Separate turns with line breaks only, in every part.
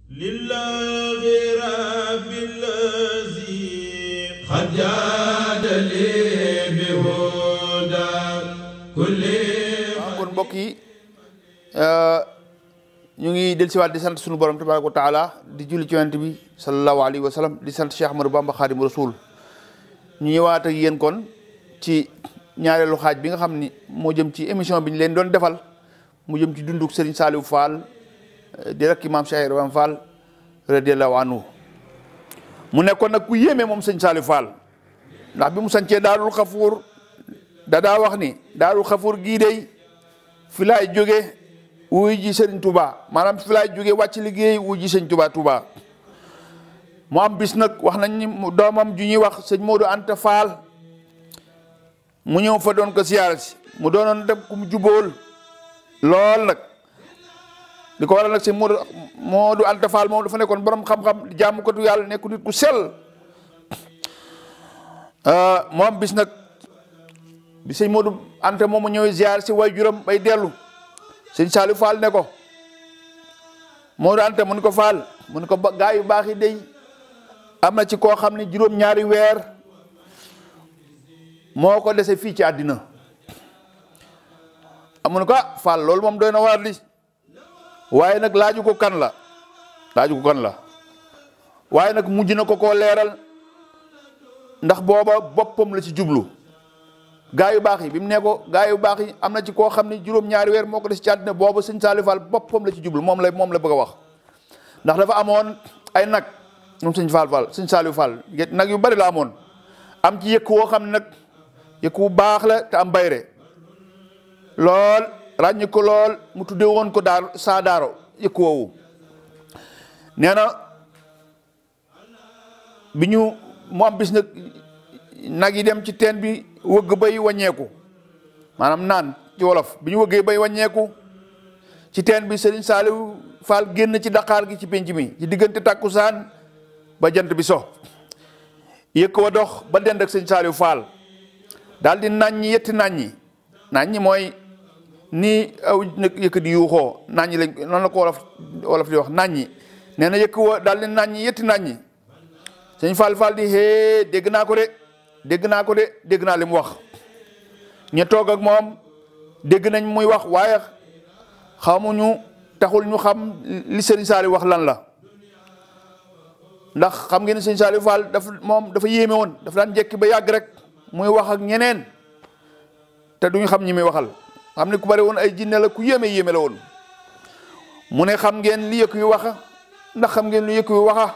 lillahi rabbil lazi qad jaadali bi huda kulli.
kon mbokk yi ñu ngi dellusiwaat di sant sunu borom tabaaraka wa taala di julli ci yonent bi sallallahu alayhi wa sallam di sant Cheikh Ahmadou Bamba Xaadimu Rasuul ñu ñëwaat ak yéen kon ci ñaareelu xaaj bi nga xam ni moo jëm ci émission bi ñu leen doon defal mu jëm ci dunduk Serigne Saliou Fall di rakki maam Cheikh Ibrahima Fall radiyallahu anhu mu nekkoon nag ku yéeme moom Serigne Saliou Fall ndax bi mu sancee Daarul Xafuur daa wax ni Daarul Xafuur gii dey fi laay jóge wuy ji Serigne Touba maanaam fi laay jóge wàcc liggéey wuy ji Serigne Touba mu am bis nag wax nañ ni doomam ju ñuy wax sëñ Modou Anta Fall mu ñëw fa doon ko siyaara si mu doonoon dem ku mu jubóol lool nag li ko waral nag sëñ Modou Anta Fall moom dafa nekkoon borom xam-xam di jaamu ko tu yàlla nekku nit ku sell mu am bis nag bi sëñ Modou Anta moom mu ñëwee siyaara si way juram bay dellu sëñ Saliou Fall ne ko Modou Anta mu ni ko Fall mu ni ko gaa yu baax yi dey am na ci koo xam ne juróom-ñaari weer moo ko dese fii ci àddina amu ne ko Fall loolu moom doy na waar li waaye nag laaju ko kan la waaye nag mujj na ko koo leeral ndax booba boppam la ci jublu gaa yu baax yi bi mu ne ko gaa yu baax yi am na ci koo xam ne juróom-ñaari weer moo ko des ci àddina booba sëñ Saliou Fall boppam la ci jublu moom la bëgg a wax ndax dafa amoon ay nag moom sëñ Saliou Fall nag yu bari la amoon am ci yëkk woo xam ne nag yëkk bu baax la te am bayre lool ràññi ko lool mu tuddee woon ko daaro yëkk woowu nee na bi mu am bis nag yi dem ci teen bi wëgg bay wàññeeku maanaam naan ci wolof bi ñu wëggee bay wàññeeku ci teen bi Serigne Saliou Fall génn ci daqaar gi ci pénc mi ci diggante takkusaan ba jant bi so yëkk wa dox ba dend ak sëñ Saliou Fall daal di naññi yetti naññi mooy nii aw yëkk di yuuxoo naññi lañ noonu la ko wolof di wax naññi nee na yëkk wa daal di naññi yetti naññi sëñ Fall di hee dégg naa li mu wax ñu toog ak moom dégg nañ muy wax waaye xamuñu taxul ñu xam li sëriñ Saliou wax lan la ndax xam ngeen ne sëñ Saliou Fall dafa yéeme woon dafa daan jekki ba yàgg rek muy wax ak ñeneen te duñu xam ñi muy waxal xam ne ku bari woon ay jinne la ku yéeme la woon mu ne xam ngeen li yëkk yu waxa ndax xam ngeen lu yëkk yu waxa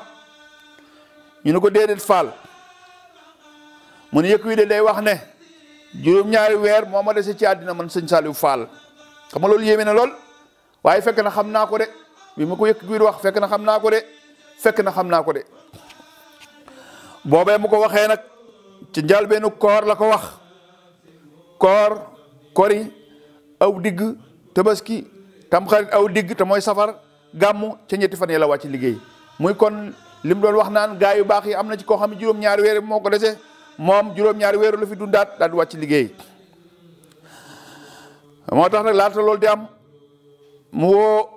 ñu ne ko déedéet Fall mu ne yëkk wi de day wax ne juróom-ñaari weer moo ma dese ci àddina man sëñ Saliou Fall xam nga loolu yéeme na lool waaye fekk na xam naa ko de bi ma ko yëkk wi wax fekk na xam naa ko de boobee mu ko waxee nag ci njëlbeenu koor la ko wax kori aw digg tabaski tamxarit aw digg te mooy safar gàmmu ca ñetti fan yi la wàcc liggéey muy kon li mu doon wax naan gaa yu baax yi am na ci koo xam ne juróom-ñaari weer moo ko dese moom juróom-ñaari weeru la fi dundaat daal di wàcc liggéey moo tax nag laata loolu di am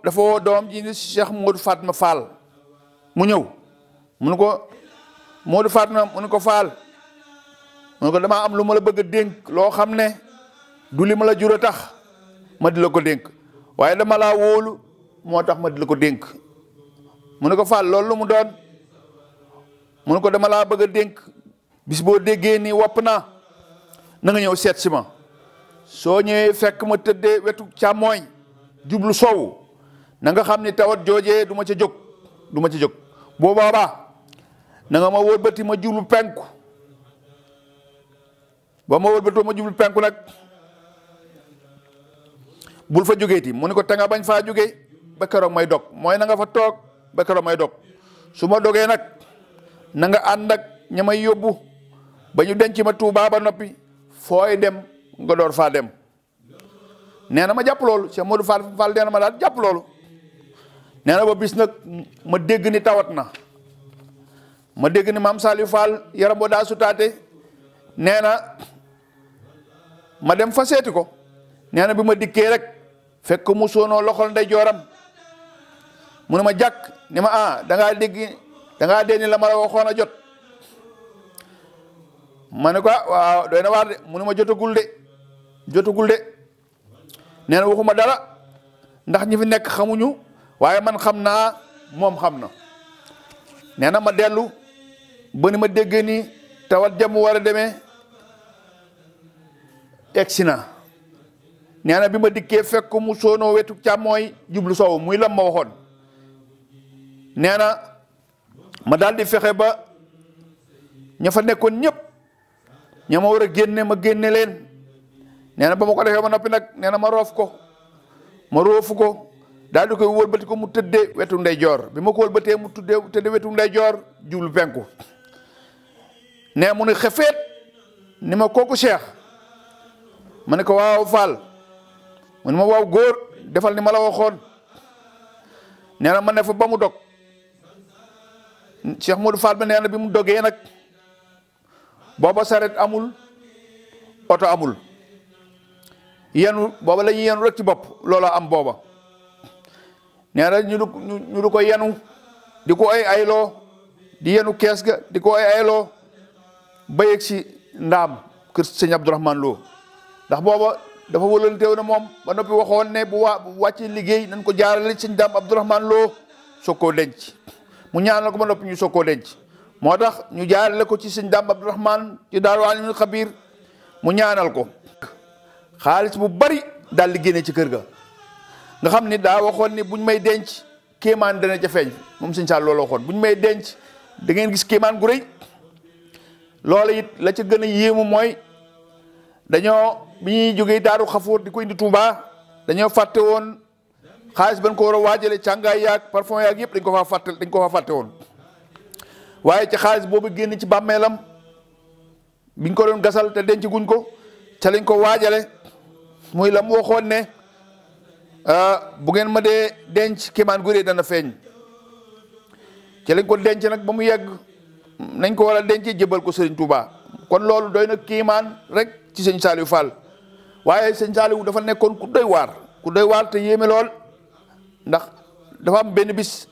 dafa woo doom ji ni Cheikh Modou Fatma Fall mu ñëw mu ne ko Modou Fatma mu ne ko Fall mu ne ko damaa am lu ma la bëgg a dénk loo xam ne du li ma la jur a tax ma di la ko dénk waaye dama laa wóolu moo tax ma di la ko dénk mu ne ko Fall loolu lu mu doon mu ne ko dama laa bëgg a dénk bis boo déggee ni wopp naa na nga ñëw seet si ma soo ñëwee fekk ma tëddee wetu càmmooñ jublu sowu na nga xam ni tawat joojee du ma ca jóg boo boobaa na nga ma wëlbati ma jublu penku ba ma wëlbatoo ma jublu penku nag bul fa jógeeti mu ne ko te nga bañ faa jóge ba keroog may dog mooy na nga fa toog ba keroog may dog su ma dogee nag na nga ànd ak ña may yóbbu ba ñu denc ma Tuubaa ba noppi fooy dem nga door faa dem nee na ma jàpp loolu Cheikh Modou Fall nee na ma daal jàpp loolu nee na ba bis nag ma dégg ni tawat na ma dégg ni maam Saliou Fall yaram boo daa sutaate nee na ma dem fa seeti ko nee na bi ma dikkee rek fekk mu soonoo loxol ndey jooram mu ne ma jàkk ni ma da ngaa dégg ni la ma la waxoon a jot. ma ne ko waaw doy na waar de mu ne ma jotagul de nee na waxuma dara ndax ñi fi nekk xamuñu waaye man xam naa moom xam na. nee na ma dellu ba ni ma déggee ni tawat jam war a demee egsi na. nee na bi ma dikkee fekk mu soonoo wetu càmmooy jublu sow muy lam ma waxoon. nee na ma daal di fexe ba ña fa nekkoon ñëpp ña ma war a génne ma génne leen. nee na ba ma ko defee ma noppi nag nee na ma roofu ko daal di koy wëlbati ko mu tëddee wetu ndeyjoor bi ma ko wëlbatee mu tëddee wetu ndeyjoor jublu penku. nee mu ne xefeet ni ma kooku Cheikh ma ne ko waaw Fall mu ne ma waaw góor defal ni ma la waxoon. nee na ma ne fa ba mu dog Cheikh Modou Fall ba nee na bi mu dogee nag booba saret amul oto amul yenu booba la ñuy yenu rek ci bopp loola am booba. nee na ñu du ko yenu di ko ay ayloo di yenu kees ga di ko ay ayloo ba yegg si ndaam kër sëñ Abdourahmane Lo ndax booba dafa wëlanteew na moom ba noppi waxoon ne bu wàcce liggéey nañ ko jaarale sëñ Daam Abdourahmane Lo soog koo denc mu ñaanal ko ba noppi ñu soog koo denc. moo tax ñu jaarale ko ci sëñ Daam Abdourahmane ci Daaru Alimul Xabiir mu ñaanal ko xaalis bu bari daal di génne ci kër ga. nga xam ni daa waxoon ni buñ may denc kéemaan dana ca feeñ moom sëñ Saal loolu waxoon buñ may denc da ngeen gis kéemaan gu rëy. loola it la ca gën a yéemu mooy dañoo bi ñuy jógee Daaru Xafoor di ko indi Touba dañoo fàtte woon xaalis ban ko war a waajale càngaay yaag parfum yaag yëpp dañ ko faa fàtte woon. waaye ca xaalis boobu génn ci bàmmeelam biñ ko doon gasal te denc guñ ko ca lañ ko waajale muy la mu waxoon ne bu ngeen ma dee denc kéemaan gu rëy dana feeñ. ca lañ ko denc nag ba mu yegg nañ ko war a denc jëbal ko Serigne Touba kon loolu doy na kéemaan rek ci sëñ Saliou Fall. waaye sëñ Saliou dafa nekkoon ku doy waar te yéeme lool ndax dafa am benn bis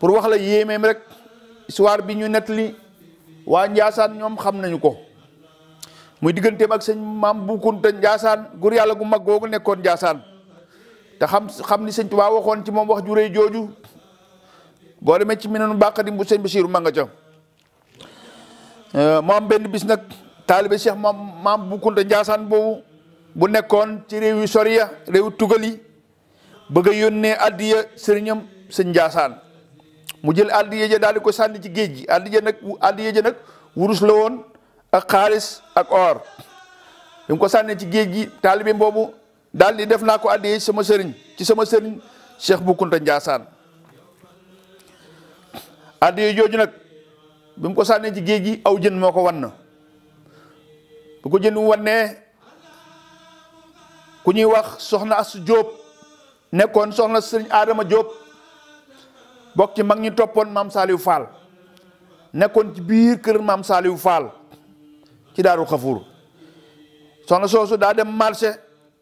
pour wax la yéemeem rek histoire bi ñu nettali waa Njaasaan ñoom xam nañu ko muy digganteem ak sëñ Maam Bu Kunta Njaasaan góor yàlla gu mag googu nekkoon Njaasaan te xam ni sëñ Tuubaa waxoon ci moom wax ju rëy jooju boo demee ci Minanu Baqadim bu sëñ Basiiru ma nga ca. moo am benn bis nag taalibe Cheikh Maam Bu Kunta Njaasaan boobu bu nekkoon ci réew yu sori ya réew tugal yi bëgg a yónnee addiya sëriñam sëñ Njaasaan mu jël addiya ja daal di ko sànni ci géej gi addiya ja nag wurus la woon ak xaalis ak or bi mu ko sànnee ci géej gi taalibe boobu daal di def naa ko addiya sama sëriñ Cheikh Bu Kunta Njaasaan addiya jooju nag bi mu ko sànnee ci géej gi aw jën moo ko wan na bu ko jën mu wannee ku ñuy wax soxna Asu Jóob nekkoon soxna sëriñ Adama Jóob bokk ci mag ñi toppoon maam Saliou Fall nekkoon ci biir kër maam Saliou Fall ci Daaru Xafuur soxna soosu daa dem marché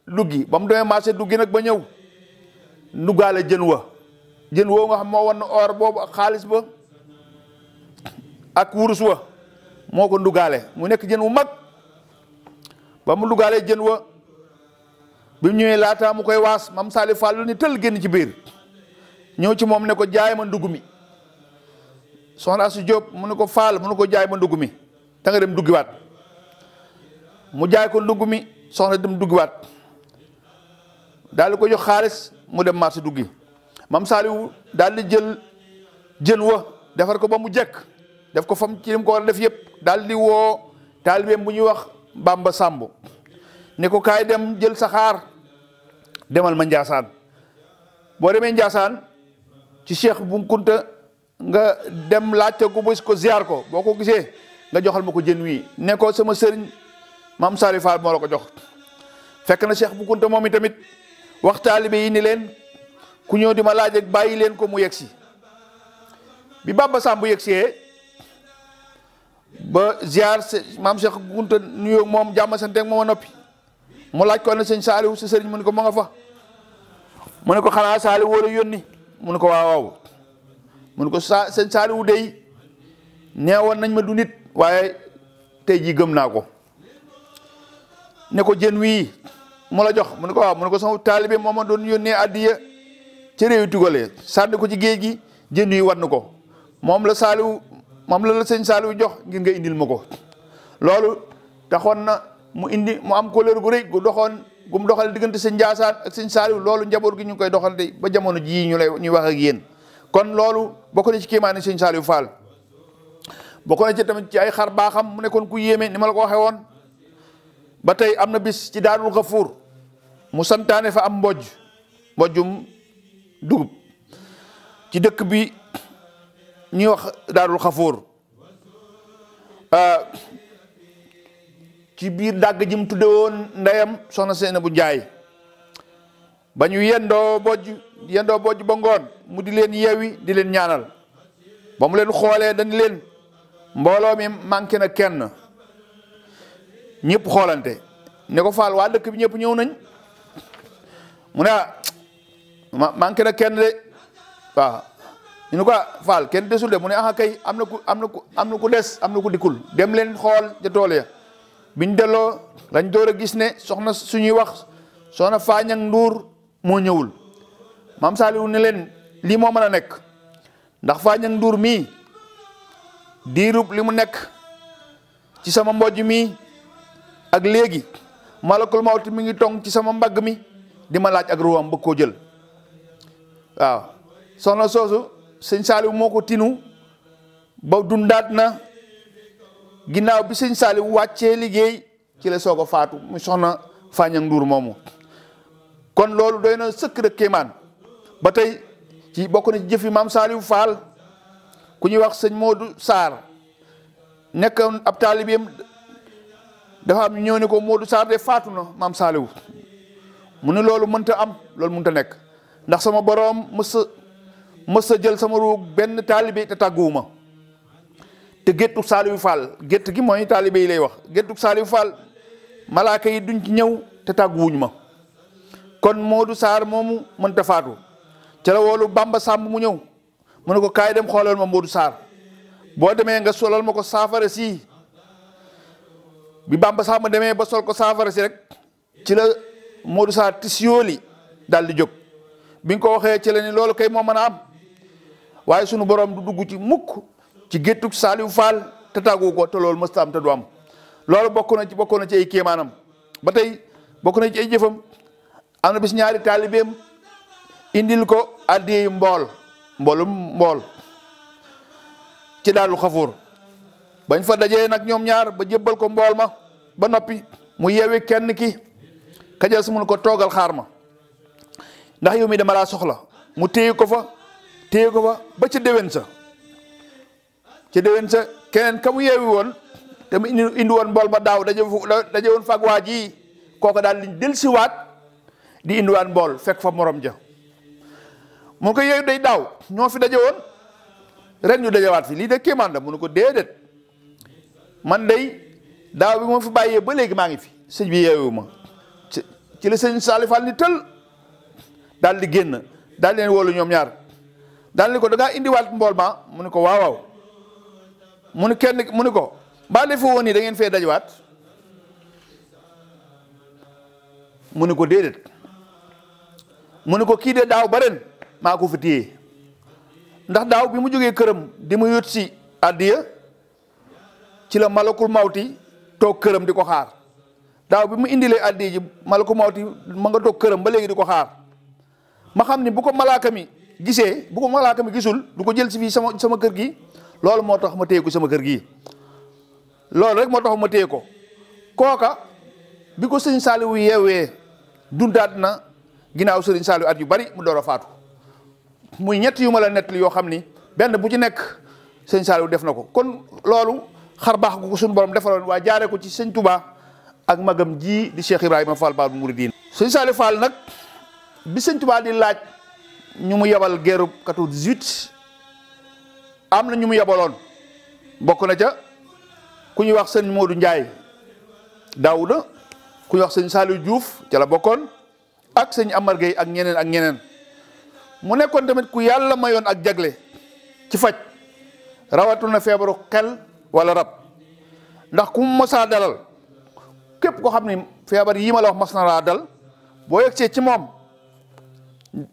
duggi ba mu demee marché duggi nag ba ñëw nduggaale jën woo nga xam moo wan or boobu ak xaalis ba ak wurus wa moo ko nduggaale mu nekk jën wu mag ba mu nduggaale jën wa bi mu ñëwee laataa mu koy waas maam Saliou Fall lu ni tëll génn ci biir ñëw ci moom ne ko jaay ma ndugg mi soxna Asu Jóob mu ne ko Fall mu ne ko jaay ma ndugg mi te nga dem duggiwaat mu jaay ko ndugg mi soxna dem duggiwaat daal di ko jox xaalis mu dem marché duggi maam Saliou daal di jël jën wa defar ko ba mu jekk def ko fam ci lim ko war a def yëpp daal di woo taalibeem bu ñuy wax Bamba Samb ne ko kaay dem jël saxaar demal ma Njaasaan boo demee Njaasaan ci Cheikh Bu Kunta nga dem laajte ko bés ko ziar ko boo ko gisee nga joxal ma ko jën wii ne ko sama sëriñ maam Saliou Fall moo la ko jox fekk na Cheikh Bu Kunta moom itamit wax taalibe yi ni leen ku ñëw di ma laaj ak bàyyi leen ko mu yegsi bi Bamba Samb bu yegsee ba ziar maam Cheikh Bu Kunta nuyoo moom jàmm sante ak moom a noppi mu laaj ko ne sëñ Saliou sa sëriñ mu ne ko ma nga fa mu ne ko xanaa Saliou wala yónni mu ne ko waaw waaw mu ne ko sëñ Saaliwu dey neewoon nañ ma du nit waaye tey jii gëm naa ko. ne ko jën wii mu la jox mu ne ko waaw mu ne ko sama taalibe moo ma doon yónnee addiya ci réew tugale sànni ko ci géej gi jën wi war na ko moom la sëñ Saaliwu jox ngir nga indil ma ko. loolu taxoon na mu am kóllëre gu rëy gu mu doxal diggante sëñ Njaasaan ak sëñ Saaliwu loolu njaboot gi ñu ngi koy doxal de ba jamono jii ñuy wax ak yéen. kon loolu bokk na ci kéemaani sëñ Saaliwu Fall bokk na ci tamit ci ay xar baaxam mu nekkoon ku yéeme ni ma la ko waxee woon. ba tey am na bis ci Daarul Xafuur mu santaane fa am mbojjum dugub ci dëkk bi ñuy wax Daarul Xafuur ci biir dàgg ji mu tudde woon ndeyam soxna Seynabu Njaay ba ñu yendoo bojj ba ngoon mu di leen yeewi di leen ñaanal ba mu leen xoolee dañu leen mbooloo mi manqué na kenn ñëpp xoolante ne ko Fall waa dëkk bi ñëpp ñëw nañ mu ne manqué na kenn de waaw ñu ne ko Fall kenn desul de mu ne kay am na ku des am na ku dikkul dem leen xool ca tool ya biñ delloo lañ door a gis ne soxna suñuy wax soxna Faañang Nduur moo ñëwul. Maam Saaliwu ne leen lii moo mën a nekk ndax Faañang Nduur mii diirub li mu nekk ci sama mbojj mii ak léegi malakul mawti mi ngi tong ci sama mbagg mi di ma laaj ak ruwam bëgg koo jël. waaw soxna soosu sëñ Saaliwu moo ko tinu ba dundaat na ginnaaw bi sëñ Saaliwu wàccee liggéey ci la soog a faatu mu soxna Faañang Nduur moomu. kon loolu doy na sëkk rek kéemaan ba tey ci bokk na ci jëfi Maam Saaliwu Fall ku ñuy wax sëñ Moodu Saar nekkoon ab taalibeem dafa am ñëw ne ko Moodu Saar de faatu na Maam Saaliwu mu ne loolu mënta am loolu mënta nekk ndax sama boroom mës a jël sama ruug benn taalibe te tàgguwuma te géttu Saaliwu Fall gétt gi mooy taalibe yi lay wax géttu Saaliwu Fall malaaka yi duñ ci ñëw te tàgguwuñ ma kon Moodu Saar moomu mënta faatu ca la woolu Bamba Sàmb mu ñëw mu ne ko kaay dem xoolal ma Moodu Saar boo demee nga solal ma ko saafara si bi Bamba Sàmb demee ba sol ko saafara si rek ci la Moodu Saar tisyooli daal di jóg bi nga ko waxee ci la ni loolu kay moo mën a am waaye sunu borom du dugg ci mukk ci géttug Saaliwu Fall te tàggu ko te loolu mësta am te du am loolu bokk na ci ay kéemaanam ba tey bokk na ci ay jëfam am na bis ñaari taalibeem indil ko addiyeyu mbool ci Daarul Xafuur bañ fa dajee nag ñoom ñaar ba jébbal ko mbool ma ba noppi mu yewi kenn ki kajal su mun ko toogal xaar ma ndax yow mi dama laa soxla mu téye ko fa ba ca déwén sa keneen ka mu yeewi woon te mu indi woon mbool ma daaw daje woon fag waa ji kooka daal liñ dellusiwaat di indiwaat mbool fekk fa morom ja mu ko yeewu day daaw ñoo fi daje woon ren ñu dajawaat fi lii de kéemaan la mu ne ko déedéet man day daaw bi ma fi bàyyee ba léegi maa ngi fi sëñ bi yeewu ma ci la sëñ Saaliwu Fall ni tël daal di génn daal di leen wóolu ñoom ñaar daal ni ko da ngaa indiwaat mbool ma mu ne ko waaw mu ne kenn mu ne ko mbaa defe woon nii da ngeen fee dajawaat mu ne ko déedéet mu ne ko kii de daaw ba ren maa ko fi téye ndax daaw bi mu jógee këram di mu yót si addiya ci la malakul mawti toog këram di ko xaar daaw bi mu indilee addiya ji malakul mawti ma nga toog këram ba léegi di ko xaar ma xam ni bu ko malaaka mi gisul du ko jël si fii sama kër gi loolu moo tax ma téye ko sama kër gi loolu rek moo tax ma téye ko kooka bi ko sëñ Saaliwu yeewee dundaat na ginnaaw sëriñ Saaliwu at yu bari mu door a faatu muy ñett yu ma la nettali yoo xam ni benn bu ci nekk sëñ Saaliwu def na ko kon loolu xar baax gu ko suñu borom defaloon waa jaaree ko ci sëñ Touba ak magam ji di Cheikh Ibrahima Fall Baabul Muridiin sëñ Saaliwu Fall nag bi sëñ Touba di laaj ñu mu yebal guerre 14-18 am na ñu mu yebaloon bokk na ca ku ñuy wax sëñ Modou Ndiaye Daouda ku ñuy wax sëñ Saliou Diouf ca la bokkoon ak sëñ Amar Gueye ak ñeneen mu nekkoon tamit ku yàlla mayoon ak jagle ci faj rawatu na feebaru xel wala rab ndax ku mu mosaa dalal képp ko xam ni feebar yii ma la wax mas na laa dal boo yegsee ci moom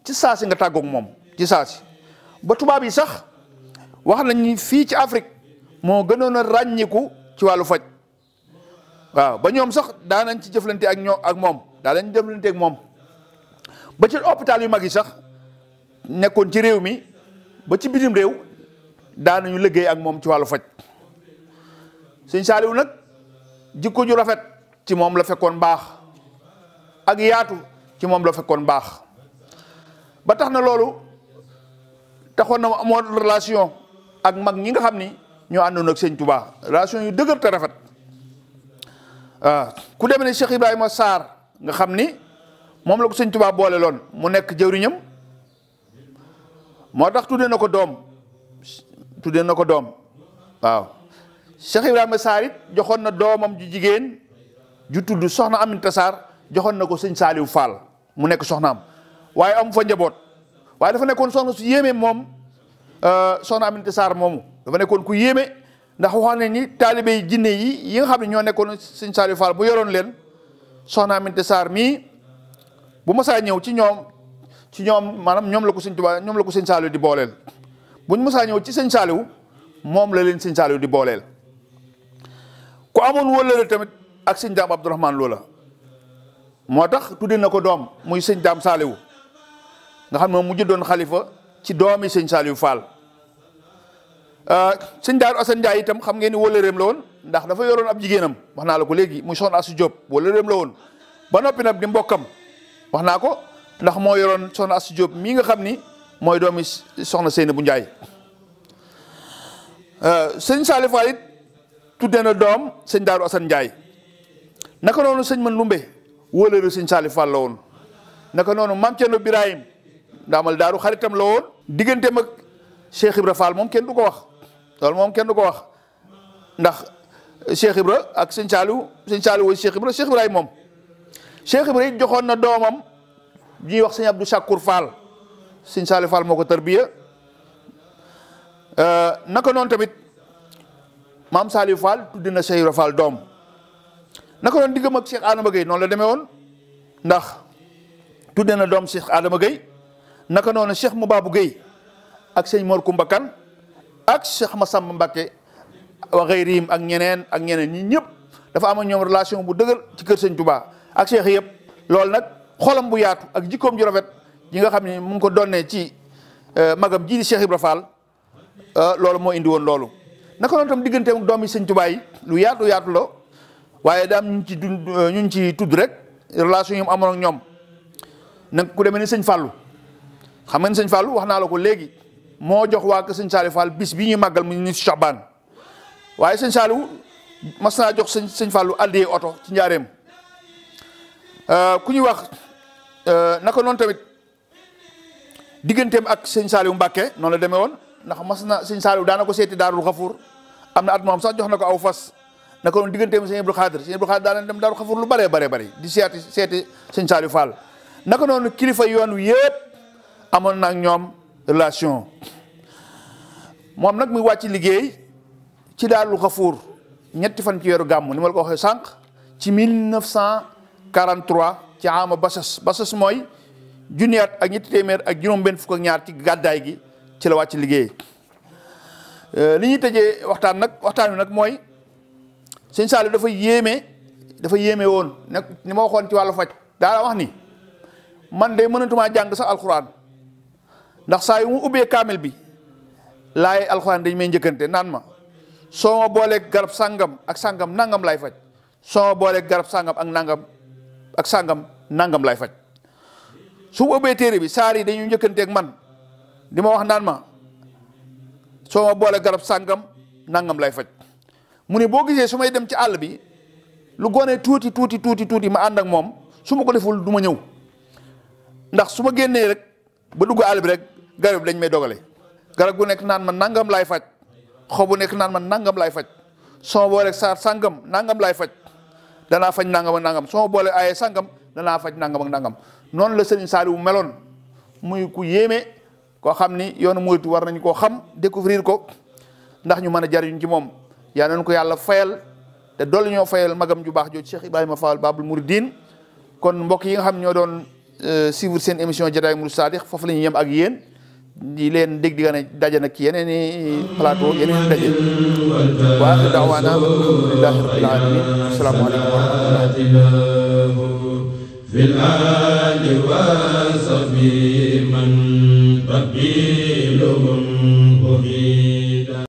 ci saasi nga tàggoog moom ci saasi ba tubaab yi sax wax nañ ni fii ci Afrique moo gënoon a ràññiku ci wàllu faj waaw ba ñoom sax daanañ ci jëflante ak moom daanañ jëflante ak moom ba ci hôpital yu mag yi sax nekkoon ci réew mi ba ci bitim réew daanañu liggéey ak moom ci wàllu faj sëñ Saaliw nag jikko ju rafet ci moom la fekkoon baax ak yaatu ci moom la fekkoon baax ba tax na loolu taxoon na amoon relation ak mag ñi nga xam ni ñoo àndoon ak sëñ Touba relation yu dëgër te rafet waaw ku demee ne Cheikh Ibrahima Sarr nga xam ni moom la ko sëñ Touba boole loon mu nekk jëwriñam moo tax tuddee na ko doom waaw Cheikh Ibrahima Sarr it joxoon na doomam ju jigéen ju tudd soxna Aminta Sarr joxoon na ko sëñ Saaliw Fall mu nekk soxnaam waaye am fa njaboot waaye dafa nekkoon soxna su yéeme moom soxna Aminta Sarr moomu dafa nekkoon ku yéeme ndax wax ne ni taalibe yi jinne yi nga xam ne ñoo nekkoon sëñ Saaliw Fall bu yoroon leen soxna Aminta Sarr mii bu masaa ñëw ci ñoom maanaam ñoom la ko sëñ Tuubaa ñoom la ko sëñ Saaliw di booleel buñ masaa ñëw ci sëñ Saaliw moom la leen sëñ Saaliw di booleel ku amoon wëllëre tamit ak sëñ Daam Abdourahmane loola moo tax tudde na ko doom muy sëñ Daam Saaliw nga xam ne moom mujj doon xalifa ci doomi sëñ Saaliw Fall sëñ Daaru Asan Njaay itam xam ngeen ni wëllëreem la woon ndax dafa yoroon ab jigéenam wax naa la ko léegi muy soxna Asu Jóob wëllëreem la woon ba noppi nag di mbokkam wax naa ko ndax moo yoroon soxna Asu Jóob mii nga xam ni mooy doomi soxna Seyna bu Njaay sëñ Saaliw Fall it tudde na doom sëñ Daaru Asan Njaay naka noonu sëñ Man Lumbe wóolëru sëñ Saaliw Fall la woon naka noonu Maam Cerno Birahim ndaamal daaru xaritam la woon digganteem ak Cheikh Ibra Fall moom kenn du ko wax loolu moom kenn du ko wax ndax Cheikh Ibra ak sëñ Saaliw woy Cheikh Ibrahim moom Cheikh Ibra it joxoon na doomam ñuy wax sëñ Abdou Chakour Fall sëñ Saaliw Fall moo ko tarbiya naka noonu tamit maam Saaliw Fall tuddi na Cheikh Ibra Fall doom naka noonu diggam ak Cheikh Adama Gueye noonu la demee woon ndax tudde na doom Cheikh Adama Gueye naka noonu Cheikh Mababou Gueye ak sëñ Mor Kumba Kan ak Cheikh Massamba Mbacké wa xëyriim ak ñeneen ñi ñëpp dafa am ñoom relation bu dëgër ci kër sëñ Touba ak Cheikh yëpp loolu nag xolam bu yaatu ak jikkoom ju rafet yi nga xam ne mu ngi ko donnee ci magam ji di Cheikh Ibra Fall loolu moo indi woon loolu naka noonu tam digganteem ak doomi sëñ Touba yi lu yaatu la waaye daam ñu ci tudd rek relation yi mu amoon ak ñoom nag ku demee ni sëñ Fallou xam ngeen sëñ Fallou wax naa la ko léegi moo jox waa kër sëñ Saaliw Fall bis bi ñuy màggal mu ni Chaban waaye sëñ Saaliw mas naa jox sëñ Fallou addee oto ci njaareem ku ñuy wax naka noonu tamit digganteem ak sëñ Saaliw Mbàkke noonu la demee woon ndax mas na sëñ Saaliw daana ko seeti Daarul Xafuur am na at moom sax jox na ko aw fas naka noonu digganteem sëñ Abdou Khadir daana dem Daarul Xafuur lu bëree di seeti sëñ Saaliw Fall naka noonu kilifa yoon wi yëpp amoon na ak ñoom relation moom nag muy wàcc liggéey ci Daarul Xafuur ñetti fan ci weeru gàmmu ni ma la ko waxee sànq ci 1943 ci ama basas mooy junni at ak ñetti téeméer ak juróom-benn fukk ak ñaar ci gàddaay gi ci la wàcc liggéey li ñuy tëjee waxtaan wi nag mooy sëñ Saaliw dafa yéeme woon nag ni ma waxoon ci wàllu faj daa wax ni man de mënatumaa jàng sax alxuraan ndax saa yu mu ubbee kaamil bi laay alxuraan dañ may njëkkante naan ma soo ma booleeg garab sàngam ak sàngam nangam laay faj soo ma booleeg garab sàngam ak sàngam nangam laay faj su mu ubbee téere bi saar yi dañuy njëkkanteeg man di ma wax naan ma soo ma booleeg garab sàngam nangam lay faj mu ne boo gisee su may dem ci àll bi lu gone tuuti ma ànd ak moom su ma ko deful du ma ñëw ndax su ma génnee rek ba dugg àll bi rek garab bi dañ may dogale garab gu nekk naan ma nangam laay faj xobu nekk naan ma nangam laay faj soo booleeg saar sàngam nangam laay faj danaa faj nangam ak nangam soo booleeg aaye sàngam danaa faj nangam ak nangam noonu la Sëriñ Saaliw meloon muy ku yéeme koo xam ni yoonu murit war nañ koo xam découvrir ko ndax ñu mën a jariñ ci moom yaa nañu ko yàlla fayal te dolli ñoo fayal magam ju baax jooju Cheikh Ibrahima Fall Babul Mouridine kon mbokk yi nga xam ñoo doon suivre seen émission Jataay Murid Sadikh foofu la ñuy yem ak yéen di leen dégg di nga daje nag ci yeneen i plateau yeneen i daje wa aaxiru da'waana alhamdulillahi rabbil aalamiin assalaamu aleykum wa rahmatullahi
fil aali wa sahbi man rabbi lahum